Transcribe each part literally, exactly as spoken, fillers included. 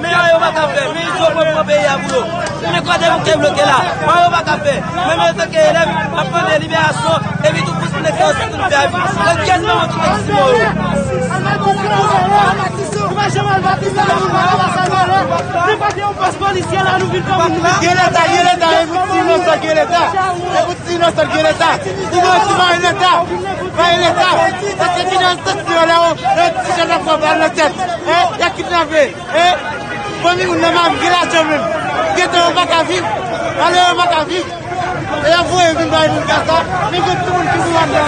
Men anyen yo pa ka fè. Men Izo pran, pran peyi a pou yo. Men kote moun te bloke la. Anyen yo pa ka fè. Men, men antanke elèv, n ap mande liberasyon. Epi tou pou sou leksyon sou tout fè. Nan kès nan tout eksimo yo. Gen leta, gen leta, gen leta, gen leta, gen leta. Ti inosan gen leta. Ti inosan pa gen leta. Pa gen leta. Paske ti inosan ti yo la, yo ti jan nan fwa bal nan tèt. Hein? Y a kidnape. Hein? Fanmi moun nan pa gen lajan menm. Gen tan yo pa ka viv. Malere yo pa ka viv. E y a voye vin bay moun Gaza. Men gen tout moun ki pou andan.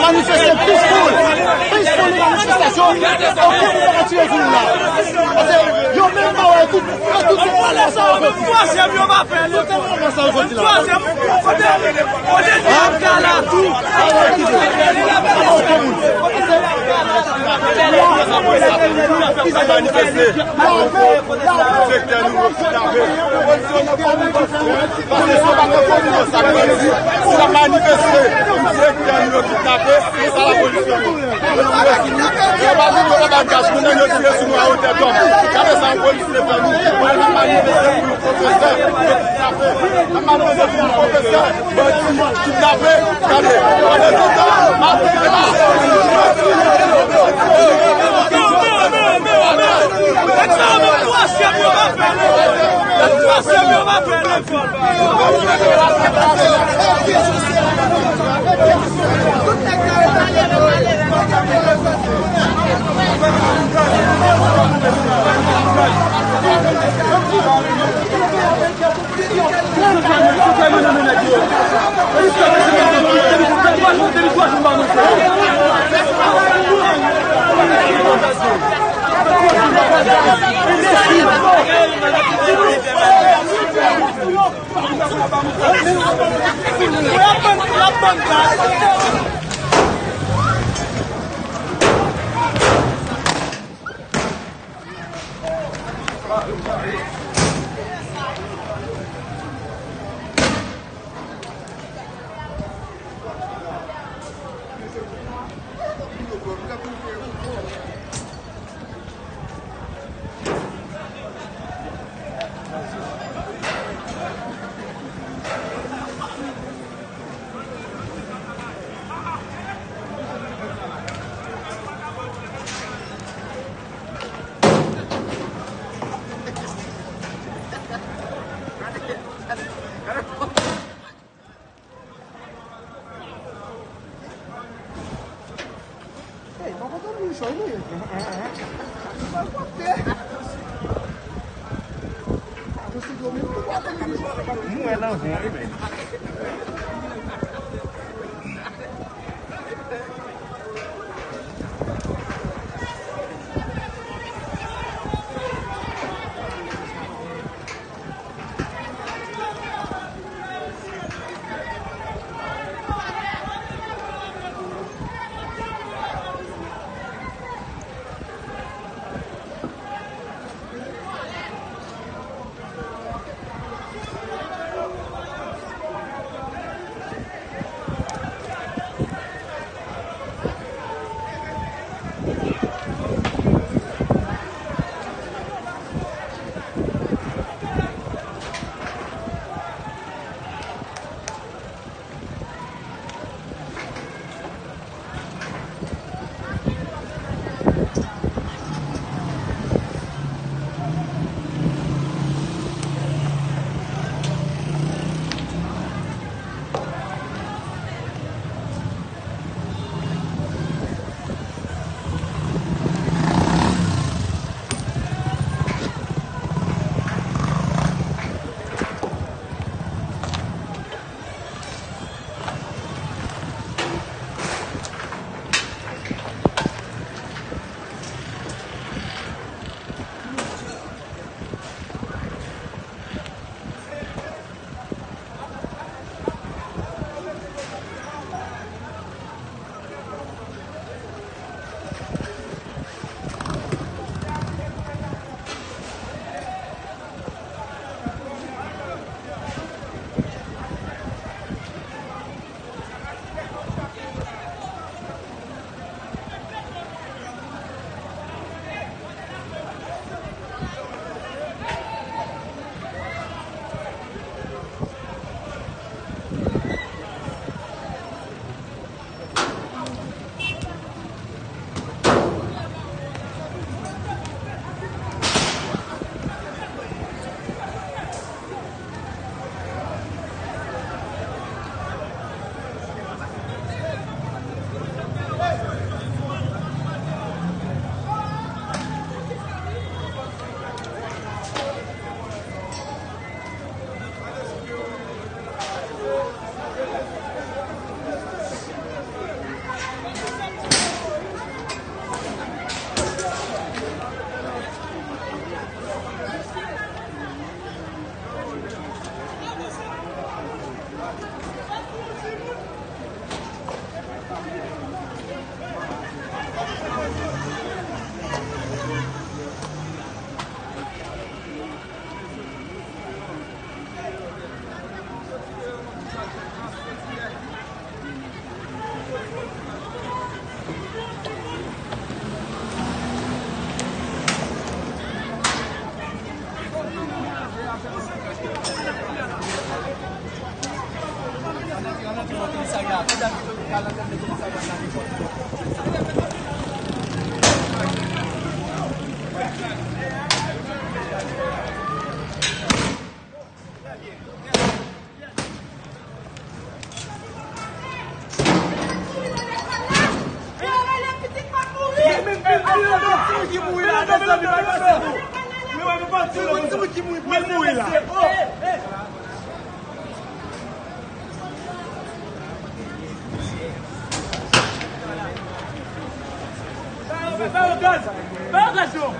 Manifeste peaceful. Peaceful manifestasyon. Okenn moun pa ka tire sou nou la. Paske yo menm pa wè tout, tout se mòlè sa yo fè. Twazyèm yo pa fè lekòl. Twazyèm, kote lekòl? Kote lekòl la tou? Manifeste. Sektè nou yo kidnape. Kondisyon nan fò nou manifeste. Paske se pa nan komin nan sa k pase. Si n ap manifeste, sektè nou yo kidnape, se sa lapolis fè nou. Yo pa vin, yo pa bay gaz, moun nan yo tire sou nou a wotè dòm. Gade sa lapolis te fè nou. Mwen, n ap manifeste pou nou pwofesè. N ap manifeste pou nou pwofesè. Bandi, kidnape, gade. Pandan se tan, maten, maten. Ti moun ki mouri la, mezanmi, pa pase tou. Men wè, men pa di yon ti moun ki mouri, men mouri la. Ba yo gaz! Ba yo gaz, non!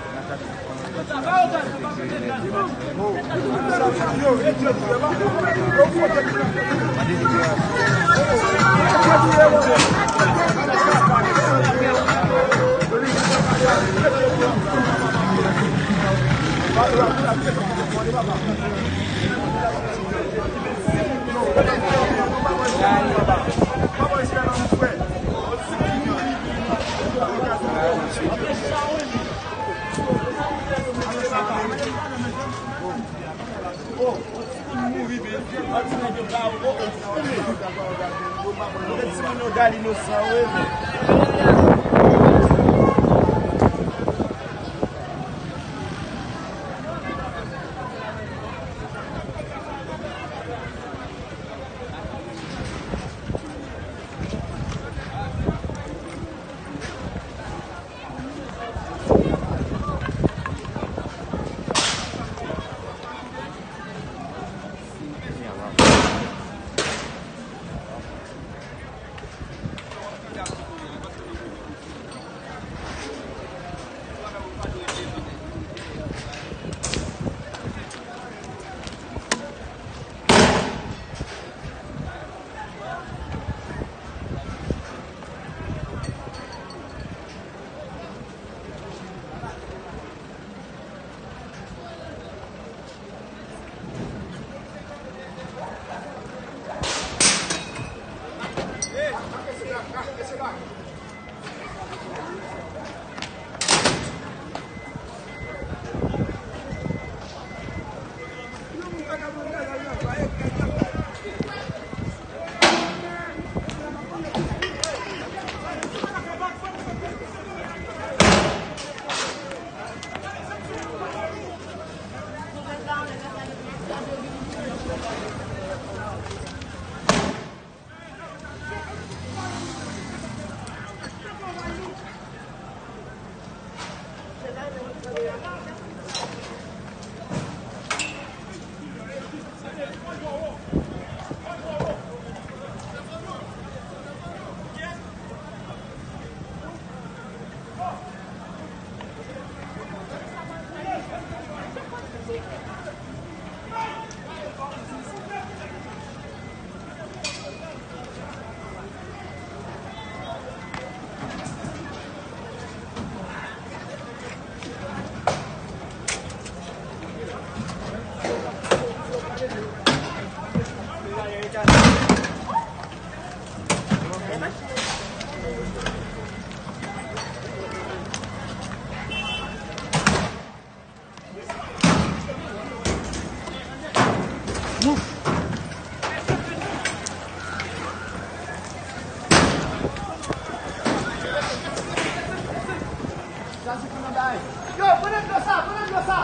Yo, pran nan dlo sa, pran nan dlo sa.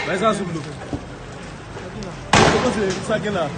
Bay sa sou dlo. Yo panse sa gen la.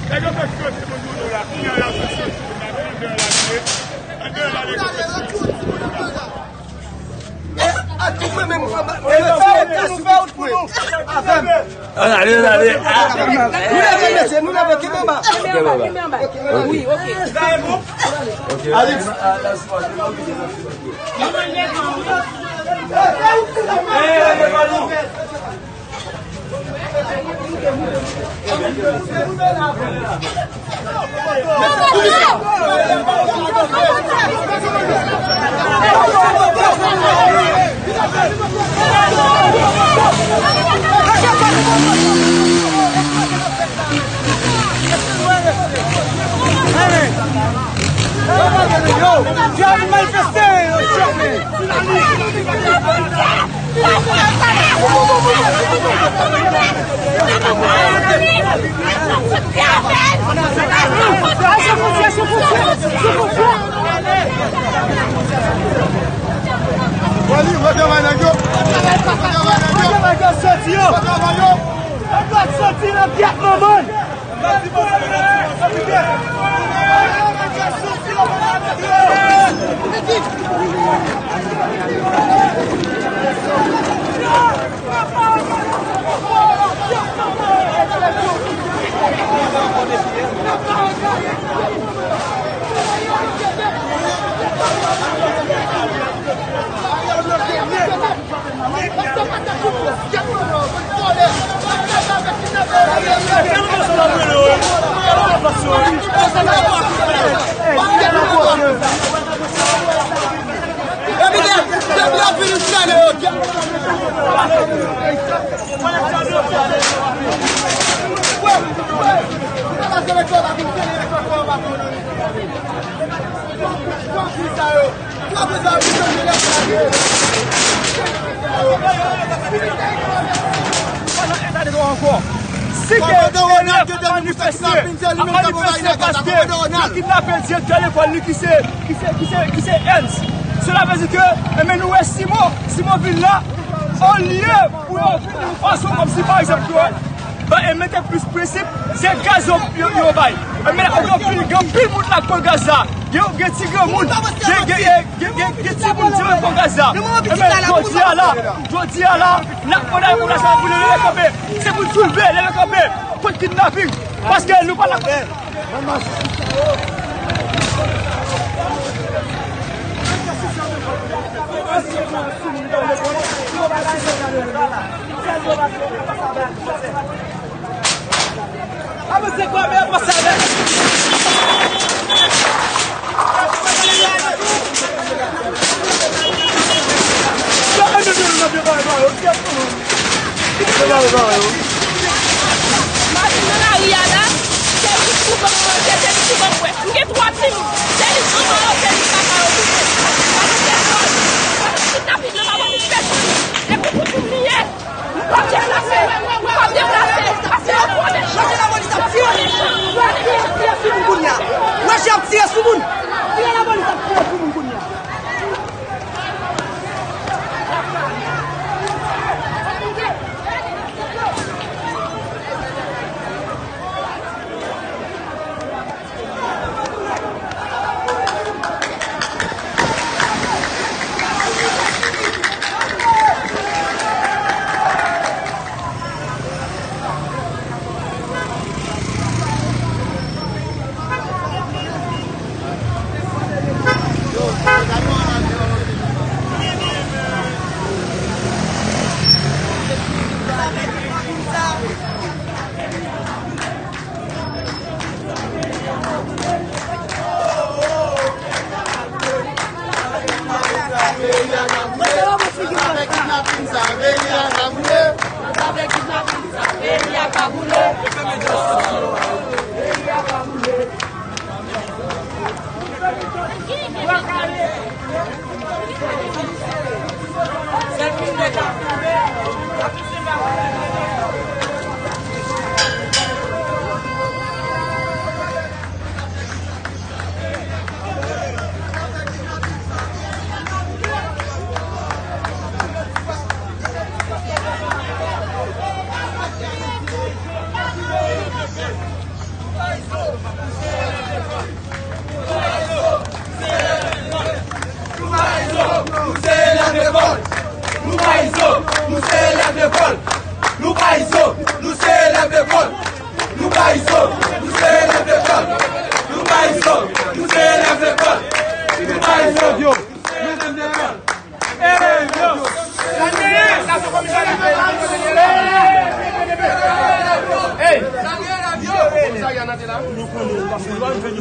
Nèg yo fè kòz pou nou la. Kounye a y ap soti, y ap pran deyò la vire. Nan deyò la, nèg yo fè kòz. Ann ale, ann ale. Ah. Nou leve mesye, nou leve, kenbe anba. Kenbe anba. Wi, ok. Alix. Yo, di a vin manifeste, yo, chèf, men. Wali, wè travay nèg yo. Wè travay nèg yo. Wè travay yo. Wè travay yo. Yo dwe soti nan tèt manman. Si ke elèv ap manifeste, ap manifeste paske yo kidnape direktè lekòl li ki se, ki se, ki se, ki se Ernst. Sela vle di ke, enben, nou wè Simon, Simon vin la, olye pou yo vin yon fason kòmsi, pa egzanp, yo, ba, e mete plis prensip, se gaz yo, yo, yo bay. Enben, gen anpil, gen anpil moun la k pran gaz la. Gen, gen ti granmoun, gen, gen, gen, gen, gen, gen timoun, timoun pran gaz la. Enben, jodi a la, jodi a la, n ap mande popilasyon an pou leve kanpe. Se pou n soulve, leve kanpe kont kidnaping. Paske nou pa la. Avanse kwa, men avanse avè. Machin nan lari a la, se li ki ban m manje, se li ki ban m bwè. M gen twa timoun, se li manman yo, se li papa yo ki fè. Pa gen pèsòn, pa gen kidnaping nan, pa gen pèsòn. Se pou Poutin li ye. Nou p ap deplase, nou p ap deplase, paske yo twò mechan. Wè jan lapolis ap tiye moun. Wè jan y ap tiye sou moun kounye a. Wè jan y ap tiye sou moun. Wè lapolis ap tiye sou moun kounye a.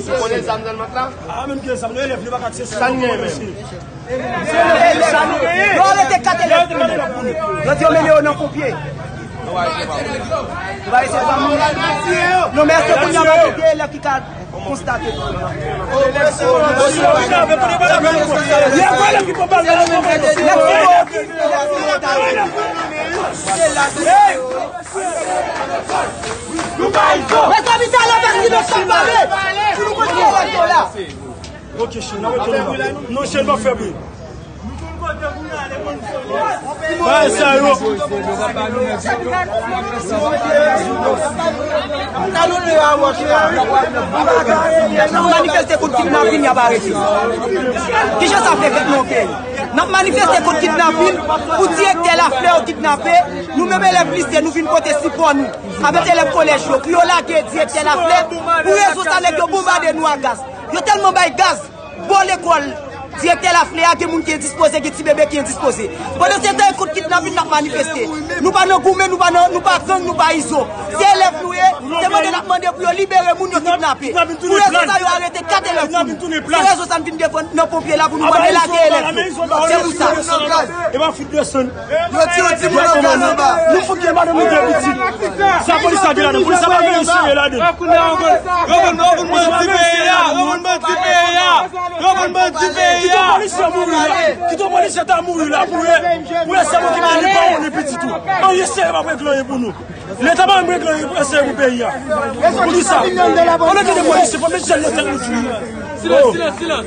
Konnen zam nan mat la? A, menm ki zam, nou elèv, nou pa ka tire sa. Sa n genyen menm? Yo arete kat elèv pou nou. Yo di yo mennen yo nan ponpye. Nou va eseye zam nou. Non, men èske kounye a pa gen de elèv ki ka konstate? Mezanmi, talè, pèsonn pa pale. Si nou kontinye la, nou la. Ok, chè, n ap retounen la. Non, chè, n pa fè bri. Bagay sa yo. N ap manifeste kont kidnapin y ap arete. Kijan sa fè fèt nan yon peyi? N ap manifeste kont kidnapin pou direktè Laflè yo kidnape. Nou menm elèv lise, nou vin pote sipò nou avèk elèv kolèj yo pou yo lage direktè Laflè. Pou rezon sa, nèg yo bonbade nou ak gaz. Yo tèlman bay gaz. Bò lekòl direktè Laflè a, gen moun ki endispoze, gen ti bebe ki endispoze. Pandan se tan, kont kidnapin n ap manifeste. Nou pa nan goumen, nou pa nan, nou pa gang, nou pa izo. Se elèv nou ye, se mande n ap mande pou yo libere moun yo kidnape. Pou rezon sa, yo arete kat elèv pou nou. Se rezon sa n vin defann nan ponpye la pou nou mande lage elèv yo. Se pou sa. E pa fout desann. Yo tire timoun an gaz anba. Nou fout gen madanm nou gen pitit. Sa polis la gen ladan? Polis la pa gen mesye ladan. Yo konn, yo konn bandi peyi a, yo konn bandi peyi a, yo konn bandi peyi a. Kite polisye mouri la. Kite polisye ta mouri la pou wè, pou wè sa moun ki gen pa wonnen pitit ou. Anyen serye pa regle anyen pou nou. Leta pa menm regle anyen pou eseye pou peyi a. Pou kisa? Olye ki de polisye, fò met jèn nan tèt nou tou. Silans, silans, silans.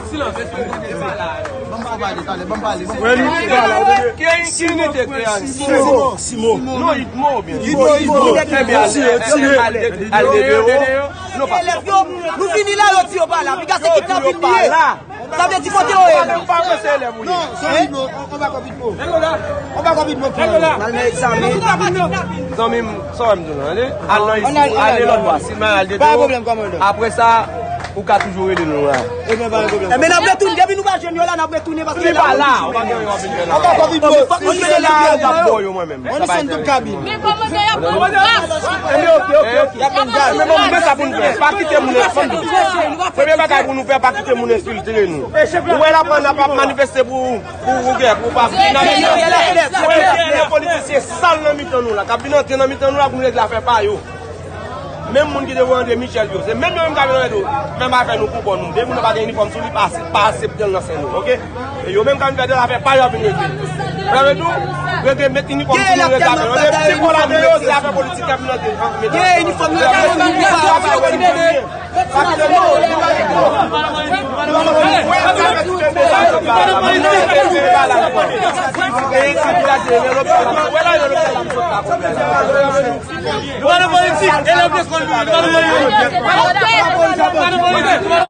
Silans. Ban m pale talè, ban m pale, ban m pale. Wè, nou pa la, ou tande? Ki enpinite ki gen? Simo, Simo. Non, Idmo oubyen? Idmo, Idmo. Idmo. Ebyen, al, al, al, al dede yo. Elèv yo, nou vini la, yo di yo pa la. Piga se kidnapin li ye. Sa vle di kote yo ye? Ou pa wè se elèv ou ye. Non, se Idmo. On bak ap Idmo. On bak ap Idmo. N al nan egzamen. Zanmi m, sa w wè m di w lan, tande? Al nan Idmo, ale lòt bò. Si l malad, al dede yo. Pa gen pwoblèm, kòmandan. Apre sa, ou ka toujou rele nou la. Ebyen, pa gen pwoblèm. Ebyen, n ap retounen. Depi nou pa jwenn yo la, n ap retounen paske li pa la. Ou pa gen anyen w ap vin fè la. Ou pa konn vin fè la. Fòk nou jwenn la, y ap ba w yo, mwen menm. On descend tout cabine. Men kòmandan y ap pran gaz. Ebyen, oke, oke, oke. Y ap pran gaz. Men bon, men sa pou nou fè. Pa kite moun, fòk nou. Premye bagay pou nou fè, pa kite moun enfiltre nou. Ou wè la, n ap manifeste pou, pou, pou gè, pou pa. Politisyen sal nan mitan nou la, k ap vin antre nan mitan nou la pou nou regle afè pa yo. Menm moun ki te voye André Michel yo, se menm yo menm k ap vin antre nou. Menm afè nou pou kò nou. Depi moun nan pa gen inifòm sou li, pa, pa aksepte l nan sen nou, oke? E yo menm k ap vin fè de afè pa yo ap vin regle. Sa vle di, regle, met inifòm sou nou, regle afè nou. Depi se kò la nou yo, se afè politik k ap vin antre. Gen inifòm yo, Nou pa nan politik, elèv lekòl nou ye, nou pa nan politik.